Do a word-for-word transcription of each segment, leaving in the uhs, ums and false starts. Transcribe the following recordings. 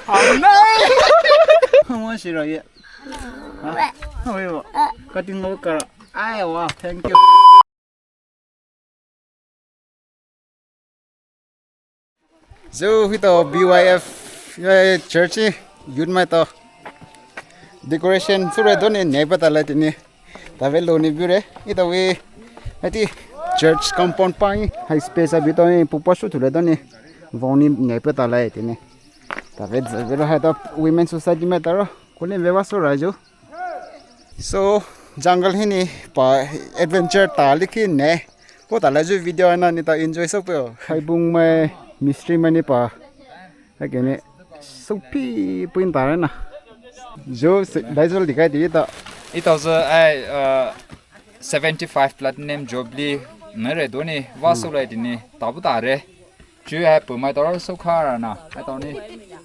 Amen. Mo shiro ye. Ha? Oi wo. Cutting wo kara. Ai wa, thank you. So, hito B Y F, eh, church, youth maitao. Decoration, sure, doni, neipa talai tini. Tave loni bure, ito we, ati church compound pa, high space abi to, pupa su thule doni, voni, neipa talai tini. Tave, tave lo hai to Women Society maitao ro, kone veva so rajo. So, jungle hini pa adventure ta likhi ne. Po ta la ju video na ni ta enjoy so po. Haibung mai mystery mai ni pa. Hakene so pi puin ta na. Jo se dai jol dikai di ta. Ito se ai uh, seventy-five platinum jubilee ne re doni va so lai di ni ta bu ta re. Chu hai pu mai tao sou kha ra na. Hai tao ni.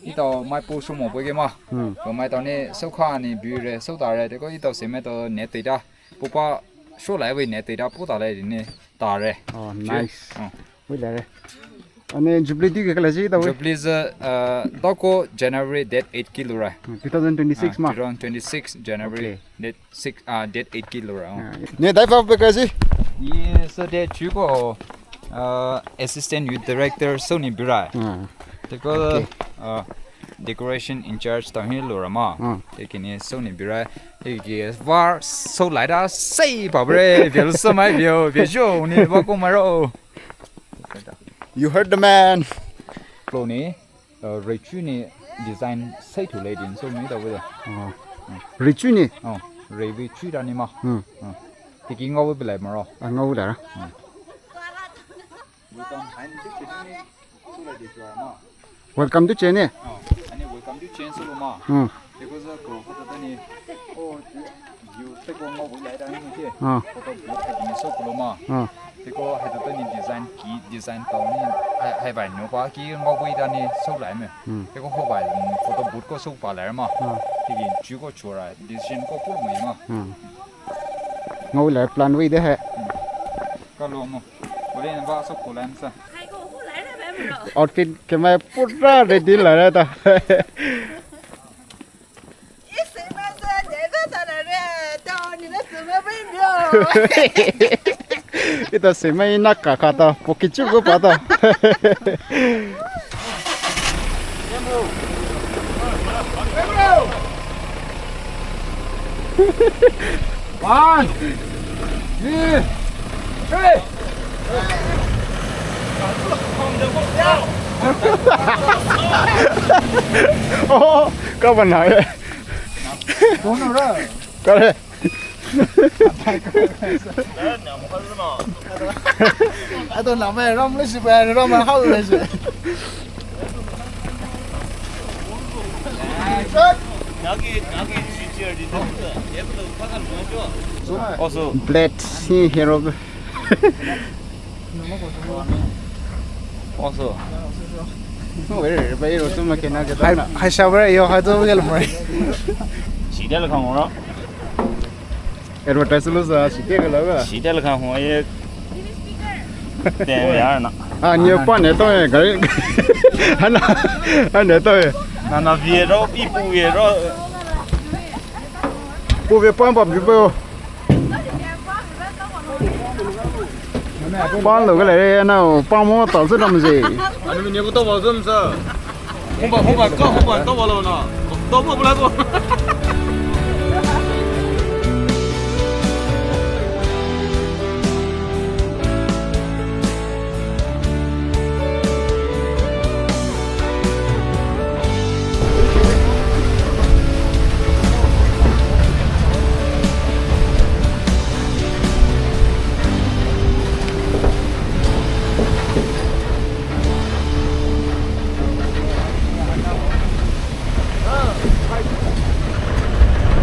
Ito mai pu su mo pu ke ma. Hmm. Pu mai tao ni sou kha ni bu re sou ta re. Te ko ito se mai tao ne te da. Pu pa sou lai we ne te da pu ta lai ni ta re. Oh, nice. Hmm. We lai re. Ani Jubilee di ke kala ji ta we. Jubilee is uh, dako January date eight kilo ra. Hmm, two thousand twenty-six ah, ma. Two thousand twenty-six January okay. Date six, uh, date eight kilo ra. Ah, yeah. Ne dai fa pe ka ji. Yes, so de chu ko uh, assistant youth director so ni birai. Ah. Te ko okay. Uh, decoration in charge ta hi lo ra ma. Ah. Te kini so ni birai. Te ki var so lai da sei pa bre, vil so mai vil, vil jo ni va ko mai ro. You heard the man. Plo ni. Uh, Rechu ni design sei thu lei din so mi ta wei da. Oh. Rechu ni? Oh, Rechu da ni ma. Hmm. Oh. Tiki ngau wei lai ma ro. Ah, ngau lai ra. Hmm. Welcome, hai ni tiki ni. Su lai di su ma. Welcome to Chennai. Oh, ani welcome to Chennai so lo ma. Hmm. Because uh, ko ko ta ni. Oh, View te ko ngau bu lai da ni ke. Ah. Ko to bu ta ni so ko lo ma. Ah. Te ko hai to ni design ki design to ni hai hai vai no pa ki ngau bu da ni so lai me. Hmm. Te ko ho vai photo booth ko so pa lai ma. Ah. Te ki chu ko chu ra decision ko ko mo ma. Hmm. Ngau lai plan wei de hai. Hmm. Ka lo mo. Ko le na ba so ko lai sa. Outfit ke mai pura ready lai ra ta. Ito se mai na ka ka ta, pokichu ko pa ta. One, two, three. Oh, ka ba na. Ka re. Ato na mai ram le shi ba ram hao le shi. Also. Blade si hero. Also. Hai, hai, shabara yo, hai to gel mai. Sida la khang ro. Advertise lo sa, sida la ga. Sida la khang ho ye. Te ya na. Ah, ni pa ne to ye, gari. Hana, hana to ye. Na na vie ro, pi pu vie ro. Pu vie pa pa pi pu. Pan lo ka le na, pan mo ta se dam se. Ani ni ko to ba zum sa. Hong ba, hong ba, ka hong ba, to ba lo na. To ba bu la to.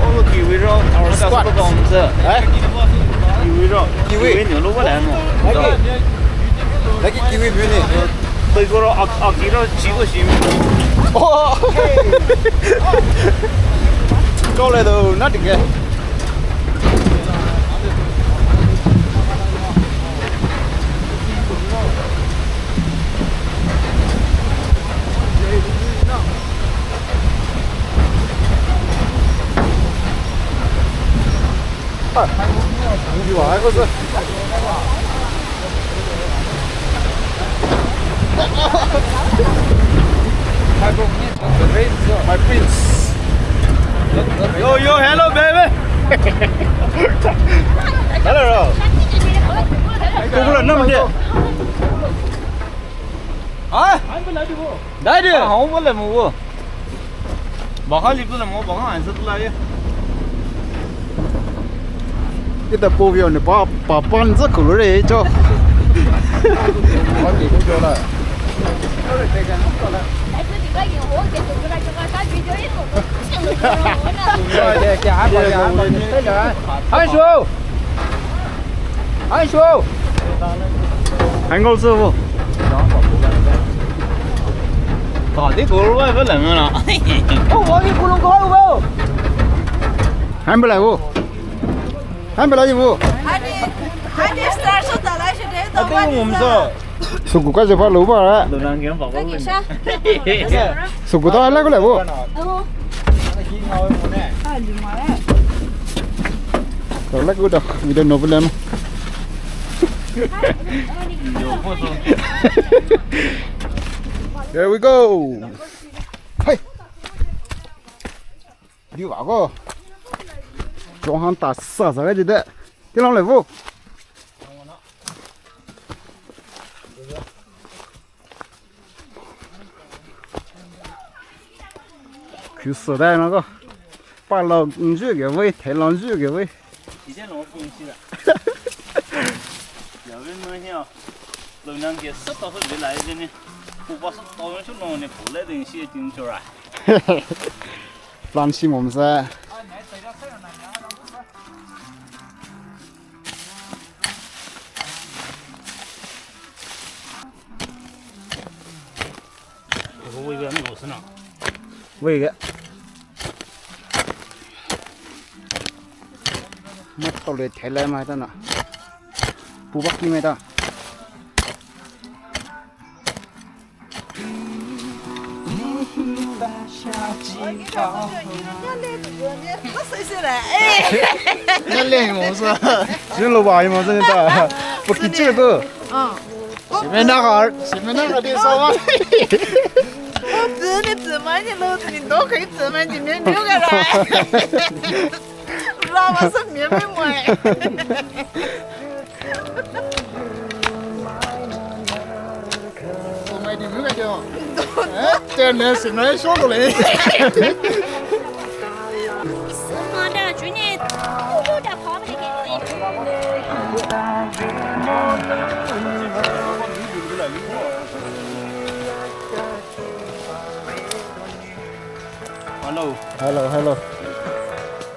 Oh, kiwi ro, our squad. Eh? Kiwi ro. Kiwi. Kiwi ni lo ba la no. Lagi. Lagi kiwi bu ni. Toi ko ro ak ak ro chi ko shi. Oh. Ko le do na dike. You are, I was a... My prince. Yo, yo, hello, baby. Hello. Kukula nam de. Ha? Dai de. Ha, hong le mo. Baka lip tu le mo, baka answer tu la ye. Kita po vio ne pa, pa pan za kulu re cho. Hai shu. Hai shu. Hai ngol shu. Ka di kulu ba ba la na. Oh, wa ni kulu ko ba. Hai ba la wo. Hai ba la wo. Ani, ani star so ta la shi de to ba ni sa. Suku ka je pa lo ba. Lo nang yang pa ba. Suku ta la ko la wo. Ka la ko da, we don't know problem. Here we go. Hey. Di wa ko. Chong han ta sa sa ga di de. Ti long le vo. Khu sü dai na ko. Pa lo nju ge wei, te lo nju ge wei. Ti de lo pung si la. Ya wen mo hia. Lo nang ge sa ta hu le lai de ni. Ku pa sa ta wen shu no ni pu le ding si tin chu ra. Plan shi mom sa. Wei ge. Ma tao le thai lai mai ta na. Pu bak ni mai ta. Nya le mo sa. Jin lo ba mo sa ni ta. Po ki che ko. Simena ka, simena ka di sa wa. O tsu ni tsu mai ni lo tsu ni do kai tsu mai ni me mi ga ra. Ra wa sa mi mi mai. Hello. Hello, hello.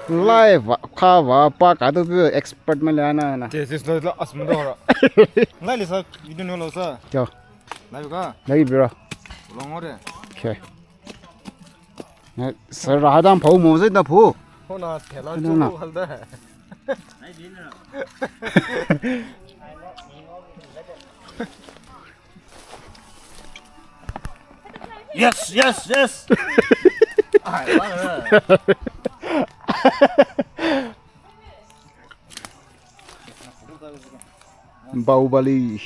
Live, kha va pa ka tu expert ma le na na. Yes, yes, lo, lo, as mo do ra. Lai le sa, video no lo sa. Kyo. Lai ka? Lai bro. Long ore. Okay. Na, sir, ra dang phau mo zai na phu. Ho na, thela chu hal da. Yes, yes, yes. Ai, ba. Bahubali.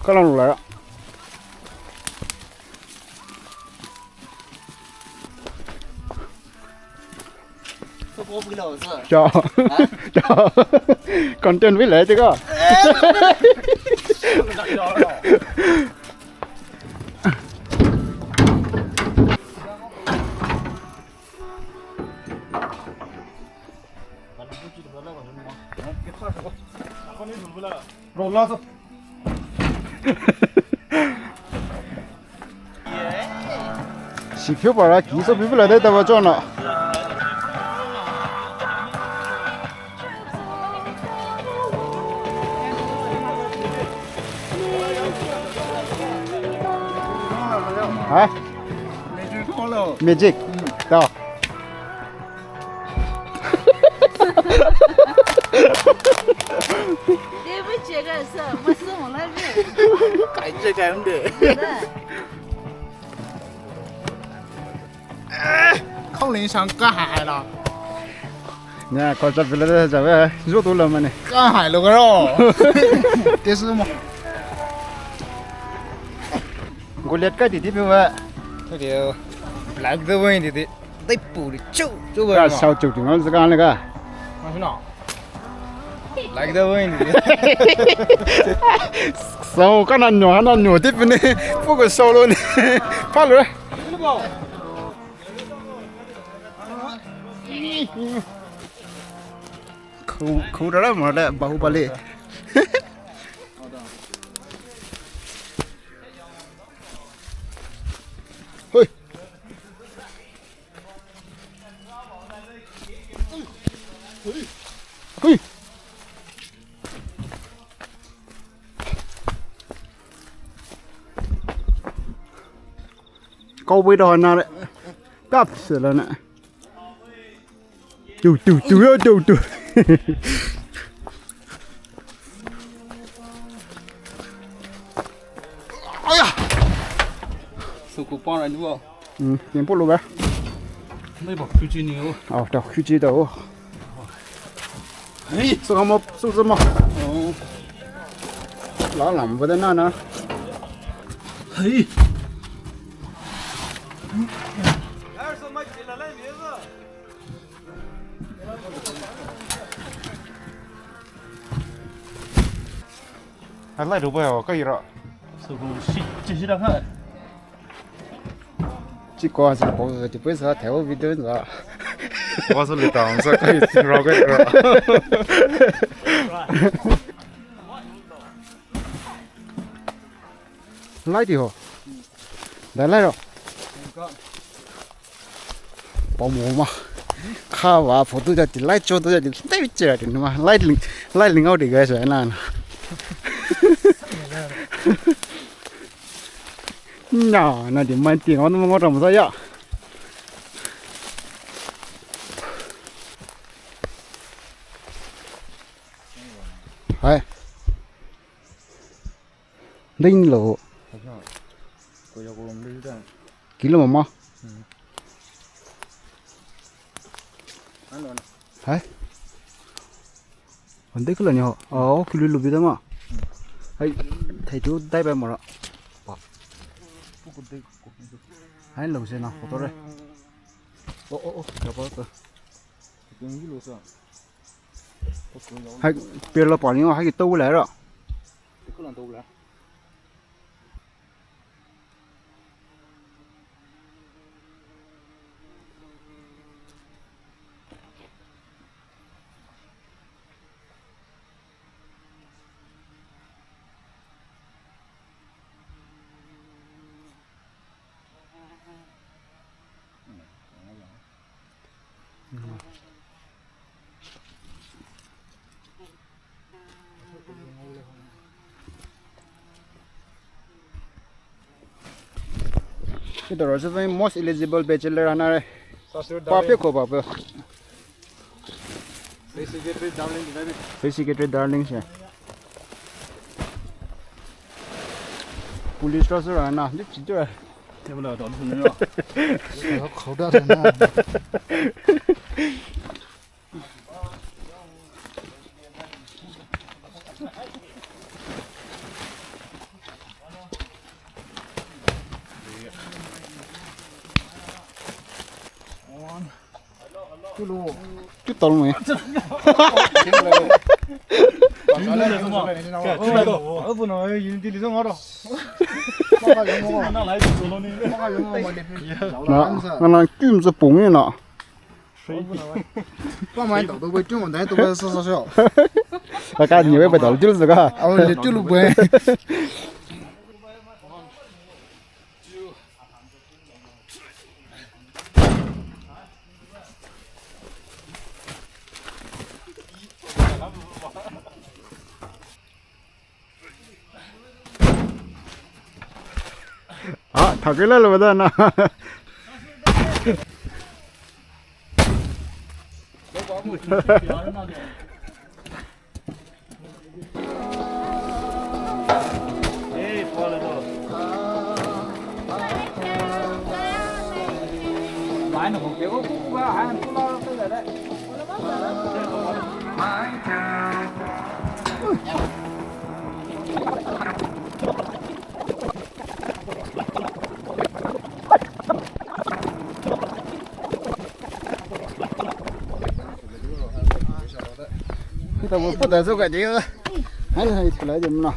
Ka long la. Cha. Cha. Content vei le te ka. Shi phiu para ki so phiu la de ta ba chona. Ha? Magic. Tao. Dei bu che ga sa, ma sa mo la ve. Kai che kai de. Khao ling sang ka hai la. Nya, ko cha pila de cha ve, zo tu la ma ne. Ka hai lo ga ro. Te su mo. Goliath ka ti ti pe wa. Te de. Black the way ti ti. Dai pu ri chu chu wa. Ka sao chu chu ngal sa ka le ka. Ma su no. Like that way. So, ka na nyo, ha na nyo, ti pini, pu ko so lo ni. Pa lo. Khu, khu da la mo le, Bahubali. Hoi. Hui. Cowboy đó na. Tap sila na. Tu, tu, tu, yo, tu, tu. Aya. Suku pa ra ni bo. Hmm, tiempo lo ba. Nei ba, kuchi ni o. Au, ta kuchi da o. Hei, so mo, so so mo. Oh. La lam ba da na na. Hei. Alai ru ba ka ira. So ko si, si da ka. Chi ko sa po, chi po sa theo video sa. Wa so le ta sa ka ira ka ira. Lai ti ho. Dai lai ro. Pao mo ma. Kha wa photo ja ti lai cho to ja ti tai che ra ti ma. Lai ling, lai ling au de guys na. Na, na di man ti ngau mo ngau ram sa ya. Hai. Ding lo. Kilo mama. Hai. Ande kilo ni ho. Oh, kilo lo bida ma. Hai. Thai tu dai ba mara. Hai lo se na photo re. Oh, oh, oh. Hai, pelo pani hai to le ra. Ito ro se most eligible bachelor ana re. Pape ko pape. Face secretary darling, face secretary darling se. Police officer ana, ni chi tu. Table out on. Khauda na. One. Two tol mo. Na, na, na, kim sa pung na. Pa mai tao to bai tu mo dai to bai sa sa sa. Ka ka ni bai bai tao tu sa ka. Au le tu lu bai. Ah, thakela lo da na. Kita bu pota zo ka dia. Hai hai thulai dia mna.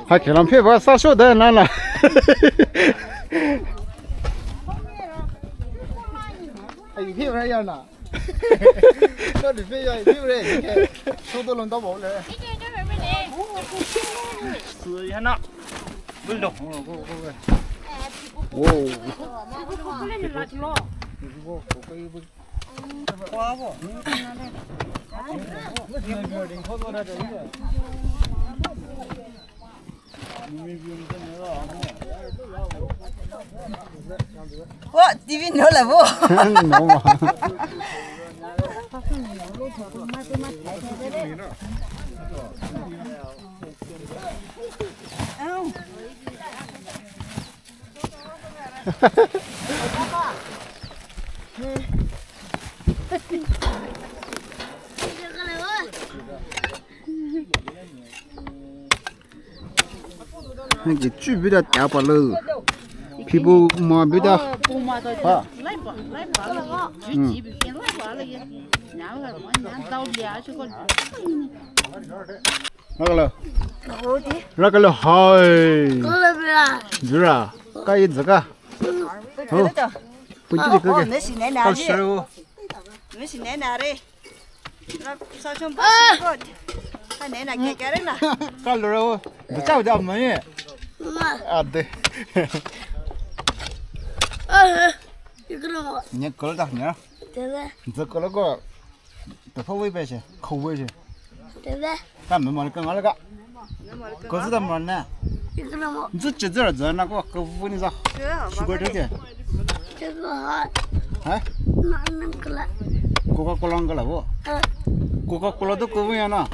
Hai kelam phe ba sa so da na na. Ai phe ra ya na. Ka di phe ya phe re. Ke. So to lon ta bo le. Su ya na. Bul do. Wow. Oh, T V no la bo. No ma. Ngi chu bida ta pa lo. People ma bida. Ha. Hmm. Rakalo. Rakalo hai. Jura. Kai jaka. Oh. Punti ke ke. Kal sharu. Kal sharu. Jaka jaka mai. Ade. Nya kal da nya. Jaka ko. Tao phou vei pe she, khou vei she. Tao vei. Ka me mo le ka nga le ka. Ko zu da mo na. Zu che zu ra zu na ko ko vu ni za. Shu ko de. Ha? Coca-Cola nga la bo. Coca-Cola to ko vu ya na.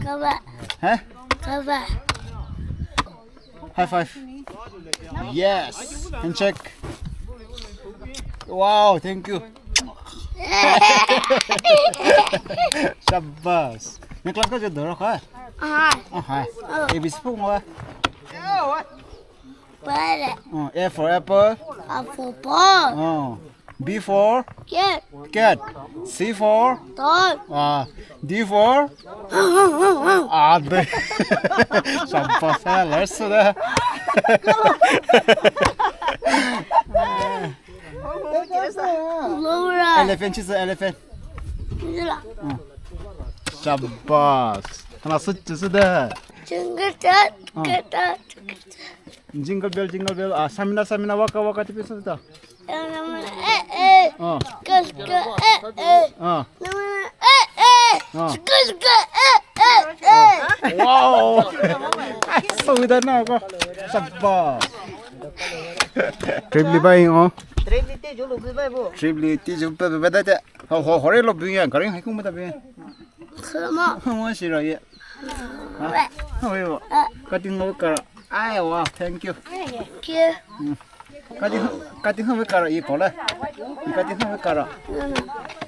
Ka ba. Ha? Ka ba. High five. Yes. Handshake. Wow, thank you. Shabash. Ni class ka je doro kha? Aha. Aha. A B C phou ngo. Pare. Oh, A for apple. A for ball. Oh. B for? Cat. Cat. C for? Doll. Ah, D for? Ah, de. Shabash, eh, let's do that. Laura. Elephant, she's an elephant. Zula. Ah. Shabash. Kana su, su de. Jingle bell, ah. Jingle bell, jingle bell. Jingle bell, jingle bell. Ah, samina, samina, waka, waka, tipi su de. Eh, eh. Ah. Shika, shika, eh, eh. Ah. Eh, eh. Ah. Shika, shika, eh, eh, eh. Wow. So ida na ko. Shabash. Trip li bai oh. Trip li te julu bi bai bo. Trip li te julu bi bai da te. Ho ho hore lo bi ya. Gari hai kum ta bi. Mo. Mo shi ro ye. Ha? Ho yo. Cutting over kara. Ai wa, thank you. Thank you. Kati, kati hong ve kara i kola. Kati hong ve kara.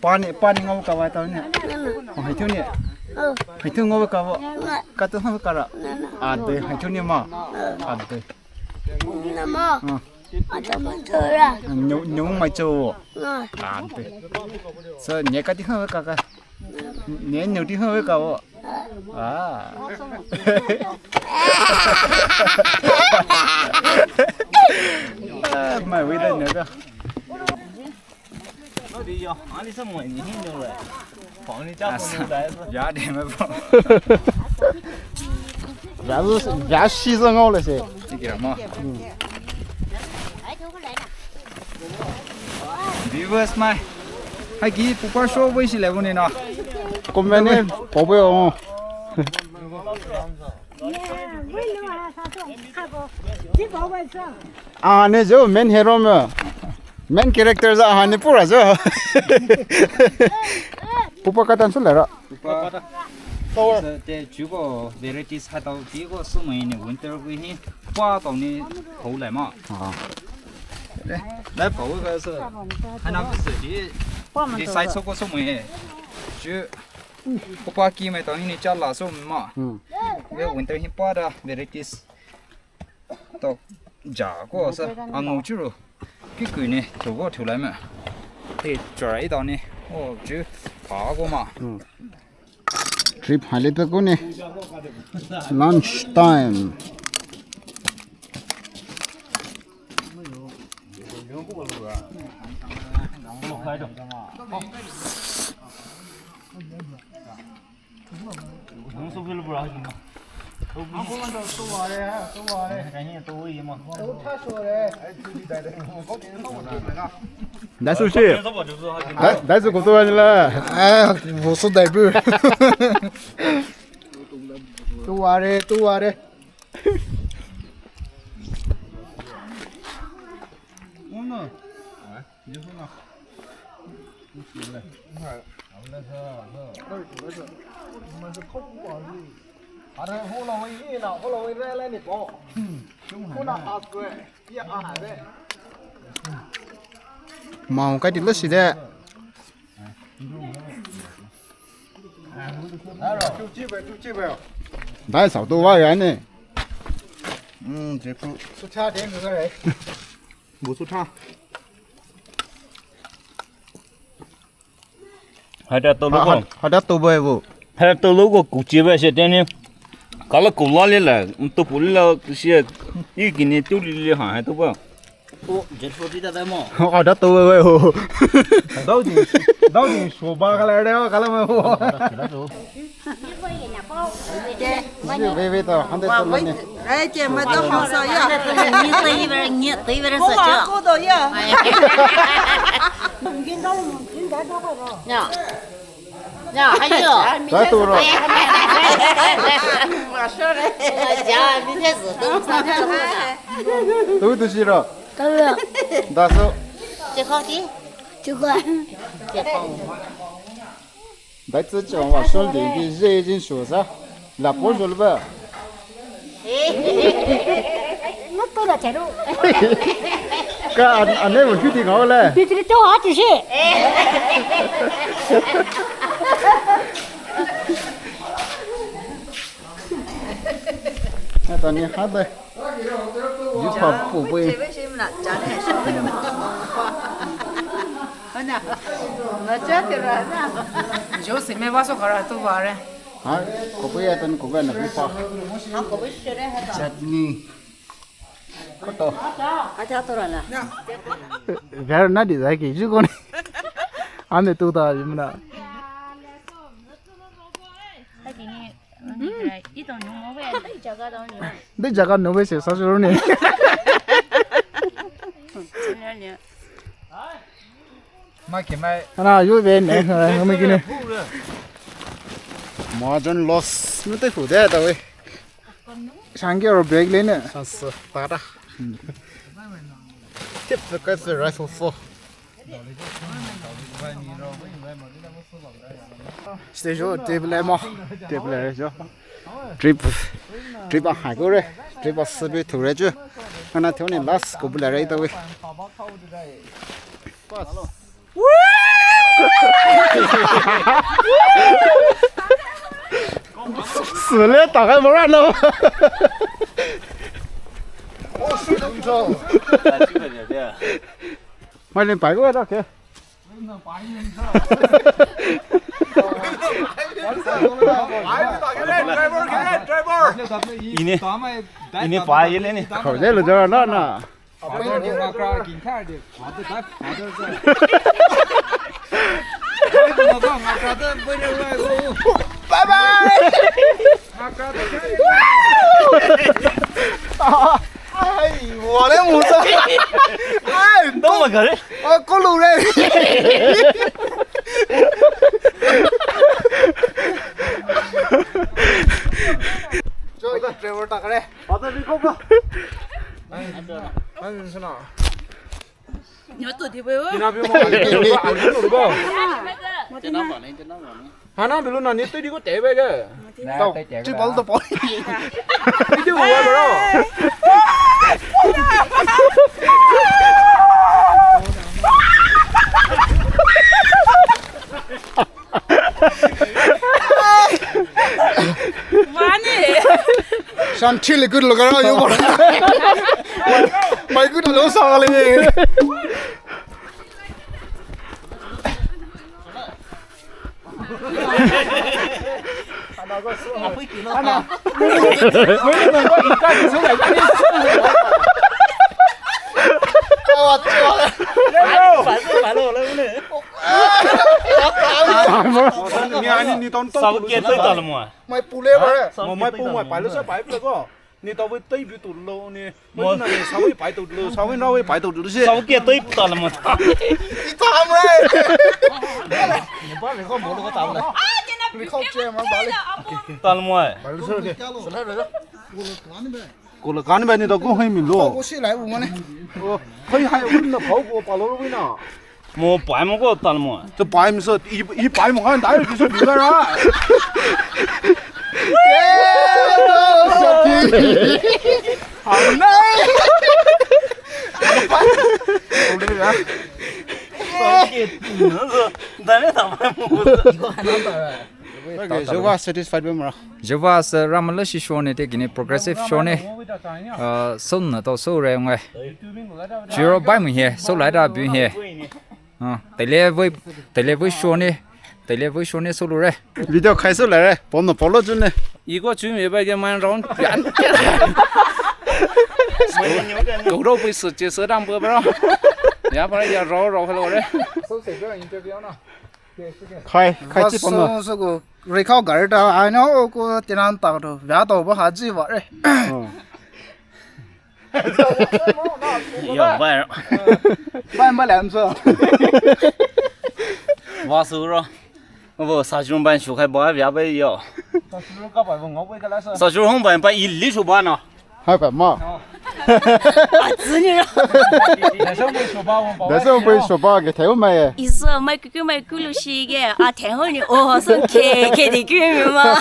Pani, pani ngau ka wa ta ne. Oh, hai tu ne. Hai tu ngau ka wa. Kati hong ve kara. Ade, hai tu ne ma. Ade. Nama. Ah. Ata ma chora. Nyu, nyu mai cho. Ade. So, ne kati hong ve ka ka. Ne nyu ti hong ve ka wa. Ah. Ah, mai wei da ne ka. Ya de me pa. Ya shi zang ngau le se. Viewers mai. Hai ki pupa show wei shi le bu ni na. Comment ne, pa bu yo. Ahane jo main hero me. Main character ja ahane pura jo. Pupa katan sula ra. Pupa. Te chuko varieties hatao tiko sumai ni winter ko hi. Pupa tao ni ho lai ma. Ah. Lai pa wo ka sa. Hana ko sa di. Di sai so ko sumai. Chu. Pupa ki mai tao ni cha la sumai ma. Hmm. Ye winter hi pupa da varieties. Tao ja ko sa angu churu. Kikui ni, chuko thulai ma. Te chora i tao ni. O chu pa ko ma. Hmm. Trip hale pe ko ni. Lunch time. Dai su shi. Dai, dai su ko to la. Ah, ko su dai bu. Tu ware, tu ware. Mau kai di lo shi de. Dai sao to wa ya ne. Hmm, je ku. Su cha de mu ga re. Bu su cha. Hada to lo ko. Hada to ba bu. Hada to lo ko ku chi ba se te ni. Kala ku la le la, to pu le la shi. I ki ni tu le le ha, ha to ba. O, jet forty ta dai mo. O, ada to we we o. Dau di, dau di so ba ka la de o, ka la mo. Ni we we to, hande to le ne. Ai, che ma to hao sa ya. Ni te yi ba, ni te yi ba sa cha. Ko do ya. Ya. Ya, hai yo. Dai to ro. Ja, ni te zu, to sa. To to shi ro. Dai so. Che ko ti. Che ko. Dai tsi chong wa shol de ki je jin shu sa. La po jol ba. Ngo to la che ro. Ka an, an ne mo shu di ngau le. Bi ti to ha ti shi. Na ta ni ha dai. Yu pa pu pu. Jo se me va so kara tu va re. Ha, ko pu ya tan ko ga na pu pa. Chutney. Ko to. Acha to ra na. Ver na di dai ki ju ko ni. Ane tu ta ju na. Dei jaga no be se sa suru ne. Ma ke mai. Ana yo be ne, ma ke ne. Margin loss nu te fu de ta we. Sangke ro break le ne. Chance ta ta. Tip the guys the rifle for. Stage show, table mo, table show. Trip, trip a hai ko re, trip a sabi thu re chu. Ana thu ni last ko bula re ta we. Sule ta ka mora no. Mai len pai ko ta ke. Ini, ini pai ini ni. Khou je lo jo na na. Bye bye. Ai, wa le mu sa. Ai, to ma ga re. A, ko lu re. Takare. Ata di koko. Nyo tu di bo. Tina bi mo. Tina bi mo. Hana bilu na ni tu di ko te be ga. Tao, chi bal to poi. Itu wa bro. Mane. Shanti le good lo kara yo bol. Mai good lo sa le. Mai pule ba. Mai pu mai pai lo sa pai lo ko. Ni tao wei tei bi tu lo ni. Mo na ni sa wei pai tu lo, sa wei na wei pai tu lo se. Sa wei kia tei ta lo mo. Ita mo. Ni ba ni ko mo lo ko ta lo. Ni ko che ma ba le. Ta lo mo. Ba lo se ke. Ko lo kan ba ni tao ko hai mi lo. Ko si lai u mo ne. O, hai hai u na pau ko pa lo wei na. Mo pai mo ko tal mo. To pai mo so, i, i pai mo kan dai so bi ra. Hao nai. Dai ta pai mo. Okay, Jehovah satisfied ba mo ra. Jehovah se Ramala shi show ne te kini progressive show ne. Uh, so na to so re ngai. Chiro bai mu he, so lai da bu he. Uh, tele voi, tele voi show ne. Tele voi show ne so lu re. Video khai so lai re. Pom no polo ju ne. Iko chu me bai ke man round. Ko ro pui su che so dang bo bro. Ya pa ya ro ro hello re. Khai, khai chi pom na. So, so ko, rekau gari ta, ai no, ko tinan ta to, ya to ba ha ji ba re. Oh. Yo, bai. Bai ba lam so. Wa su ro. Bo sa jun ban shu khai ba ya bai yo. Sa jun hong ban ba i li shu ba na. Hai pa ma. A zi ni. Dai so pui shoba ke thai mai. Iso mai ku mai ku lu shi ke a thai ho ni o so ke ke di ku mi ma.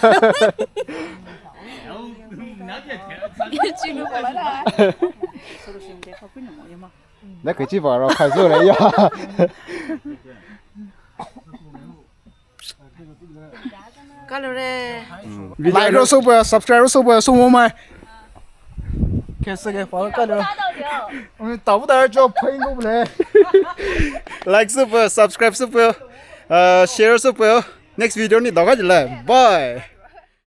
Chi lu ba la. Na ke chi ba ro khai so le ya. Kalo re. Like ro so pui, subscribe ro so pui, so mo mai. Kaise ke follow kalo. Uni tabu da jo phaing ko le. Like so pui, subscribe so pui, uh, share so pui. Next video ni daga jile. Bye.